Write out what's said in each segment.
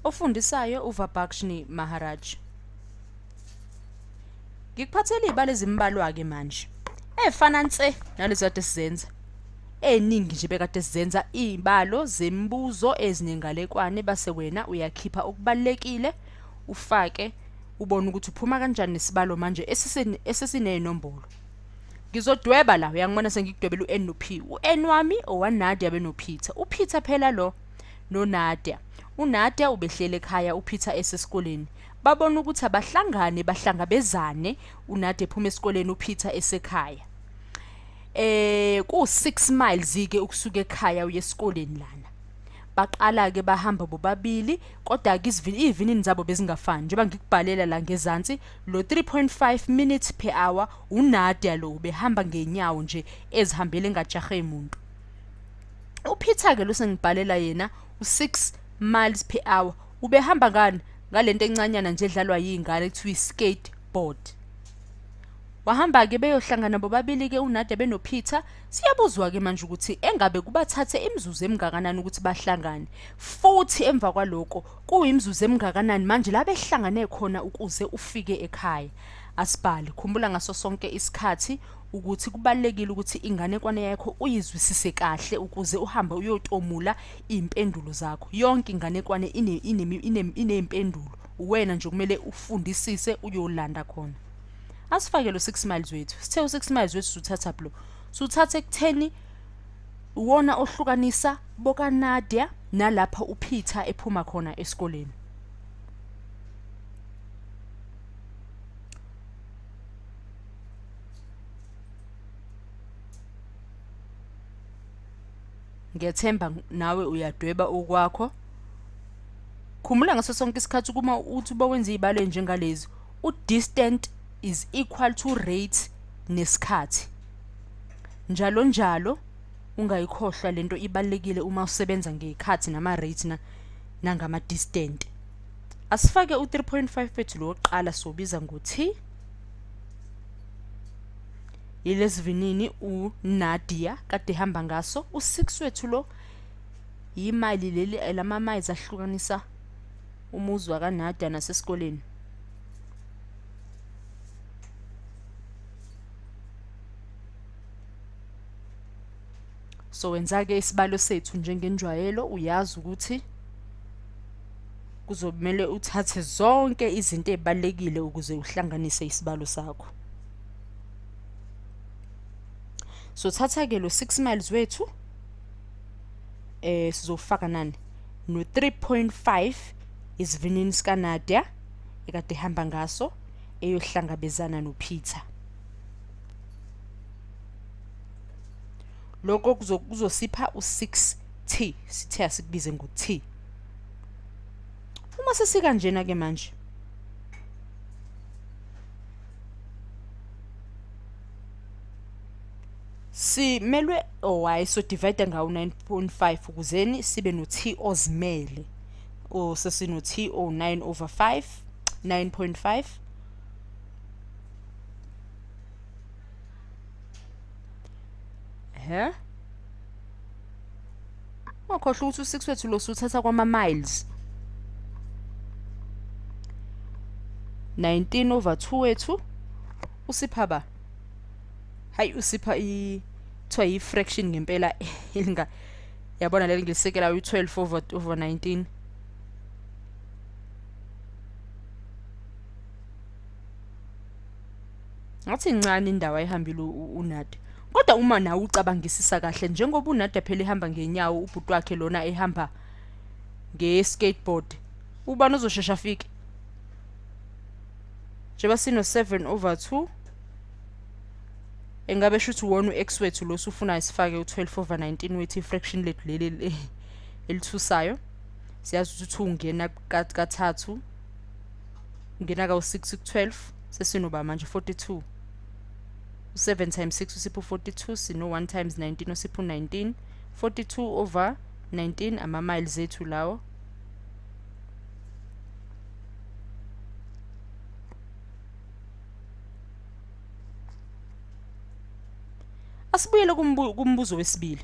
Ofundisayo uVabakshni Maharaj. Ngikuphathele izibalo ezimbalwa-ke manje ey'fana nse nalezi kade sizenza. Ey'ningi nje bekade sizenza iy'balo zemibuzo ezinengalekwane base wena uyakhipha okubalulekile ufake ubone ukuthi uphuma kanjani nesibalo manje esesiney'nombolo. Ngizodweba la, uyangibona sengikudwebela u-N no-P. U-N wami owaNadia benoPeter. UPeter phela lo noNadia. UNadia ubehleli ekhaya uPeter esesikoleni. Babona ukuthi abahlangane bahlangabezane uNadia ephuma esikoleni uPeter esekhaya. Ku 6 miles ke ukusuka ekhaya uye esikoleni lana. Baqala ke bahamba bobabili kodwa ke izivinini zabo bezingafani njengoba ngikubhalela la ngezansi lo 3.5 minutes per hour uNadia lo ubehamba ngenyawo nje ezihambele engajahe muntu. UPeter ke lo sengibhalela yena u6 miles per hour ubehamba ngani ngalento encanyana nje edlalwa yingane kuthiwa i-skateboard. Wahamba-ke beyohlangana bobabili-ke uNadia benoPeter. Siyabuzwa-ke manje ukuthi engabe kubathathe imizuzu emingakanani ukuthi bahlangane. Futhi emva kwaloko kuyimizuzu emingakanani manje la behlangane khona ukuze ufike ekhaya. Asibhale, khumbula ngaso sonke isikhathi ukuthi kubalulekile ukuthi inganekwane yakho uyizwisise kahle ukuze uhambe uyotomula iy'mpendulo zakho. Yonke inganekwane iney'mpendulo. Uwena nje kumele ufundisise uyolanda khona. Asifake lo 6 miles wethu. Sithe u6 miles wethu suthatha blo. Suthatha ekutheni uwona ohlukanisa bokaNadia nalapha uPeter ephuma khona esikoleni. Ngiyethemba nawe uyadweba okwakho. Khumbula ngaso sonke isikhathi kuma uthi uba wenza izibalo ezinjengalezi, u-distant is equal to rate nesikhathi. Njalo njalo ungayikhohlwa lento ibalulekile uma usebenza ngezikhathi nama-rate na nangama-distant. Asifake u-3.5 wethu lo wokuqala siwubiza ngo-T. Yilesivinini uNadia kade ehamba ngaso. U-6 wethu lo yimali leli lama miles ahlukanisa umuzi wakaNadia nasesikoleni. So wenza-ke isibalo sethu njengenjwayelo, uyazi ukuthi kuzomele uthathe zonke izinto ey'balulekile ukuze uhlanganise isibalo sakho. So thatha-ke lo 6 miles wethu sizofaka nani no 3.5 isivinini sikaNadia ekade ehamba ngaso eyohlangabezana noPeter. Lokho kuzosipha u6t, sithe asikubize ngo-T. Uma sesikanjena ke manje simelwe oh hayi so divide ngawo 9.5 ukuzeni sibe no T ozimele o sesino T o 9 over 5 9.5 he ungakhohlwa ukuthi u6 wethu lo suthatha kwama miles 19 over 2 wethu usipha ba hayi usipha i kuthiwa yi-fraction ngempela elinga yabona leli ngilisekela u-12 over 19. Ngathi incane indawo ayihambile uNadia. Kodwa uma nawe ucabangisisa kahle njengoba uNadia phela ehamba ngenyawo ubhuti wakhe lona ehamba nge-skateboard ubani ozoshesha afike? Njengoba sino 7 over 2 engabe shuthi uwona u-x wethu lo sufuna sifake u-12 over 19 wethu i-fraction lethu leli elithusayo. Siyazi ukuthi u-2 ungena kathathu ungena kawu-6 ku-12 sesinoba manje 42. U-7 times 6 usipha u-42, sino-1 times 19 usipha u-19. 42 over 19 ama-miles ethu lawo. Asibuyele kumbuzo wesibili.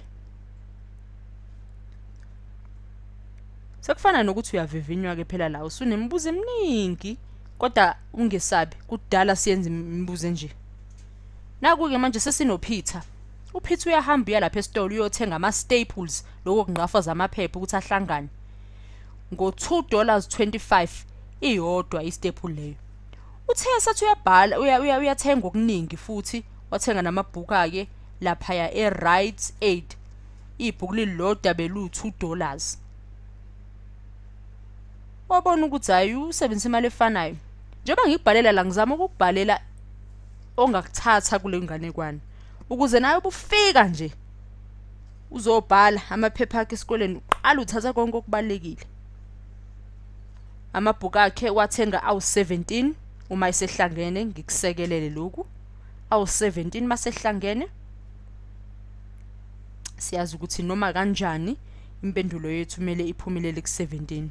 Sekufana nokuthi uyavivinywa ke phela la, usunemibuzo eminingi, kodwa ungesabi, kudala siyenza imibuzo nje. Naku-ke manje sesinoPeter. UPeter uyahamba uya lapha esitolo uyothenga ama-staples, lokho kungqafaza amaphepha ukuthi ahlangane. Ngo-$2.25 iyodwa i-staple leyo. Uthe esathi uyabhala, uyathenga okuningi futhi, wathenga namabhuku ake laphaya e-Rite Aid. Ibhuku lilodwa belu-$2. Wabona ukuthi hhayi, usebenzisa imali efanayo. Njengoba ngikubhalela la, ngizama ukukubhalela ongakuthatha kule nganekwane, ukuze nawe ubufika nje uzobhala amaphepha akhe esikoleni, uqala uthatha konke okubalulekile. Amabhuku akhe wathenga awu-17 uma esehlangene, ngikusekelele lokhu. Awu-17 masehlangene, siyazi ukuthi noma kanjani impendulo yethu kumele iphumelele ku-17.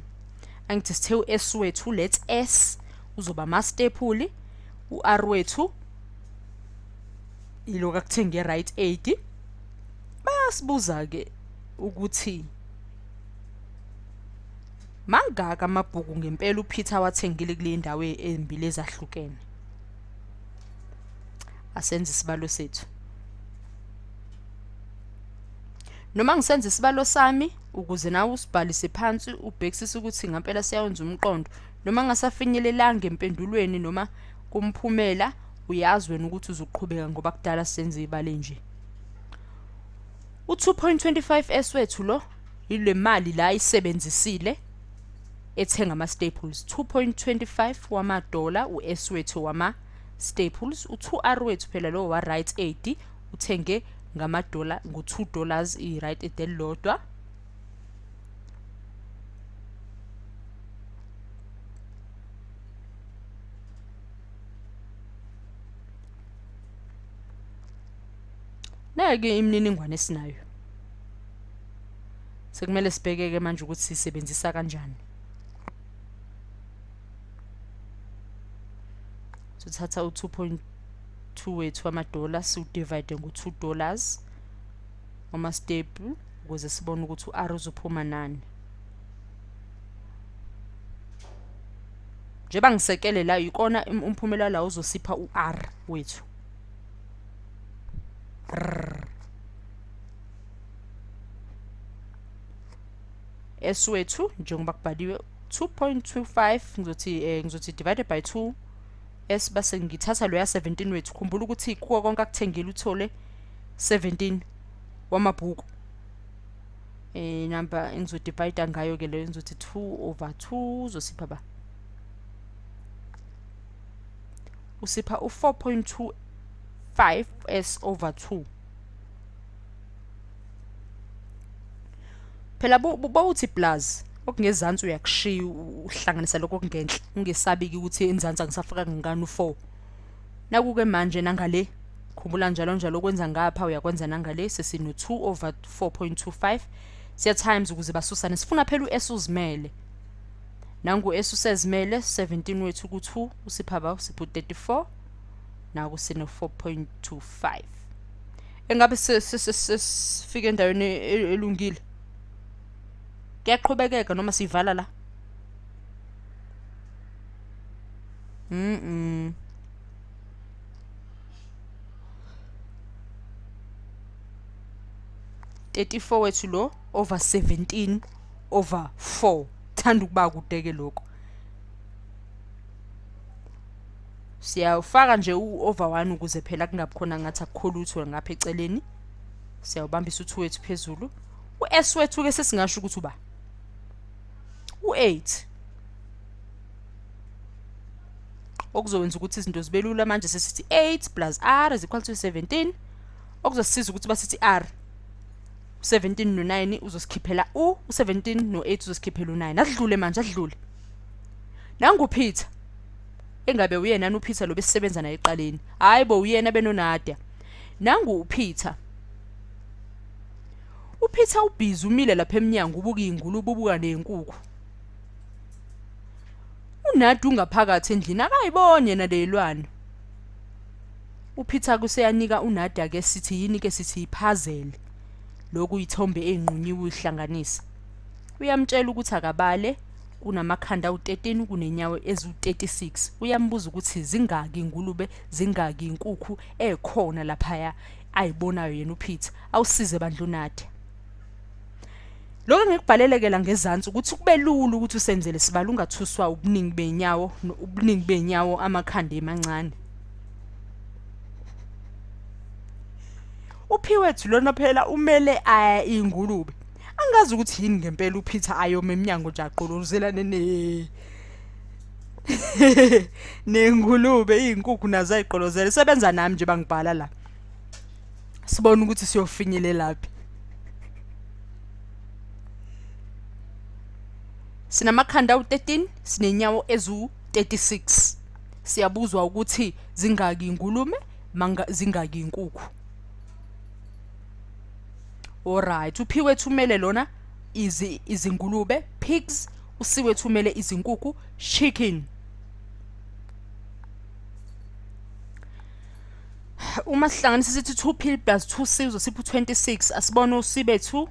Angithi sithe u-S wethu, let S uzoba ama-staple, u-R wethu ilokhu akuthenge Rite Aid. Bayasibuza-ke ukuthi mangaka amabhuku ngempela uPeter awathengile kule ndawo ezimbili ezahlukene. Asenze isibalo sethu. Noma ngisenza isibalo sami ukuze nawe usibhalise phansi ubhekisise ukuthi ngempela siyawenza umqondo, noma ngasafinyelelanga empendulweni noma kumphumela, uyazi wena ukuthi uzoqhubeka ngoba kudala senze ibale nje. U-2.25 S wethu lo ile mali la ayisebenzisile ethenga ama-staples, 2.25 wamadola u-S wethu wama-staples. U-2R wethu phela lo wa Rite Aid uthenge ngamadola, ngo-$2 i-Rite Aid elilodwa. Nayo-ke imininingwane esinayo. Sekumele sibheke-ke manje ukuthi sisebenzisa kanjani. Sithatha u-2.2 wethu wamadola siwudivide ngo-$2 wama-staple ukuze sibone ukuthi u-R uzophuma nani. Njengoba ngisekele la, yikona umphumela la uzosipha u-R wethu. R. S wethu njengoba kubhaliwe 2.25, ngizothi divided by 2 S, base ngithatha loya 17 wethu. Khumbula ukuthi kuko konke akuthengile uthole 17 wamabhuku. Number engizodivide ngayo ke leyo, ngizothi 2 over 2 uzosipha ba usipha u-4.25 S over 2. Phela bawuthi plus okungezansi uyakushiya uhlanganisa lokho okungenhla, ungesabi ke ukuthi enzansi angisafaka ngani u4. Naku ke manje nangale, khumbula njalo njalo okwenza ngapha uyakwenza nangale. Sesino 2 over 4.25, siya times ukuze basusane. Sifuna phela u-S uzimele. Nangu S usezimele, 17 wethu ku-2 usipha ba usipha u-34, naku sino 4.25. Engabe sifike endaweni elungile? Kuyaqhubekeka noma sivala la? 34 wethu lo over 17 over 4. Thanda ukuba kude ke lokho. Siyawufaka nje u-over 1 ukuze phela kungabi khona ngathi akukho lutho ngapha eceleni. Siyawubambisa u-2 wethu phezulu. U-S wethu ke sesingasho ukuthi uba u-8, okuzokwenza ukuthi izinto zibe lula. Manje sesithi 8 plus R is equal to 17, okuzosisiza ukuthi basithi R 17 no-9 uzosikhiphela u-17 no-8 uzosikhiphela u-9. Adlule manje, adlule. Nangu uPeter, engabe uyena uPeter lo besisebenza naye eqaleni? Hayi bo, uyena benoNadia. Nangu uPeter. UPeter ubhizi umile lapha eminyango, ubuka ingulube, ubuka nenkukhu. UNadia ungaphakathi endlini, akayiboni yena lelwane. UPeter kuseyanika uNadia ke, sithi yini ke, sithi ipuzzle lokhu ithombe enqunyiwe uyihlanganisa. Uyamtshela ukuthi akabale kunamakhanda awu-13 kunenyawo eziwu-36. Uyambuza ukuthi zingaki ingulube, zingaki inkukhu ekhona laphaya ayibonayo yena uPeter. Awusize bandla uNadia. Lokho ngikubhalelekela ngezansi ukuthi kube lula ukuthi usenzele sibalo ungathuswa ubuningi benyawo ubuningi benyawo amakhanda emancane. Uphiwethu lona phela umele ingulube. Angazi ukuthi yini ngempela uPeter ayoma emnyango nje aqolozelane ne nengulube izinkukhu nazo ayiqolozele sebenza nami nje bangibhala la. Sibona ukuthi siyofinyelelaphi. Sinamakhanda awu-13, sinenyawo eziwu-36. Siyabuzwa ukuthi zingaki ingulume, zingaki inkukhu. Alright, uPhiwe thumele lona izingulube, pigs, uSiwe thumele izinkukhu, chicken. Uma sihlanganisa sithi 2p plus 2c uzosipha u-26. Asibone uC bethu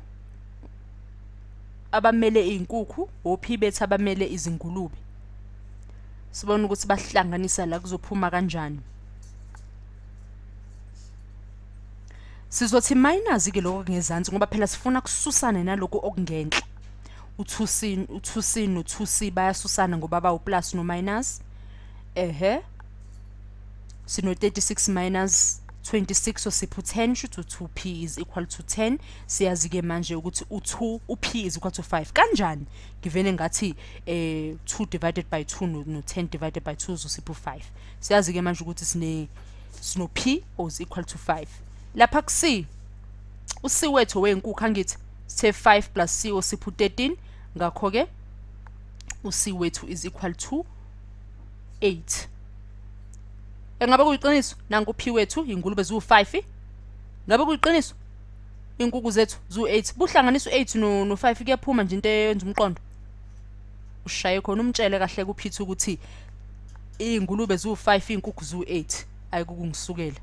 abamele izinkukhu, oP bethu abamele izingulube. Sibone ukuthi bahlanganisa la kuzophuma kanjani. Sizothi minus ke lokho ngezansi ngoba phela sifuna kususane naloko okungenhla. U2c u2c no2c bayasusana ngoba bawu plus no minus. Ehhe. Sino 36 minus 26 so siphu 10 shuthi u2p is equal to 10. Siyazi ke manje ukuthi u2 up is equal to 5. Kanjani? Ngivele ngathi 2 divided by 2 no 10 divided by 2 uzosipha u5. Siyazi ke manje ukuthi sino p is equal to 5. Lapha ku c u c wethu wenkukhu angithi sithe 5 plus c osipha u13, ngakho ke u c wethu is equal to 8. Engabe kuyiqiniso? Nanku p wethu ingulube ziwu5. Ngabe kuyiqiniso? Inkukhu zethu ziwu8. Buhlanganisa u8 no 5 kuyaphuma nje into eyenza umqondo. Ushaye khona umtshele kahle kuPeter ukuthi ingulube ziwu5 inkukhu ziwu8. Ayikukungisukela.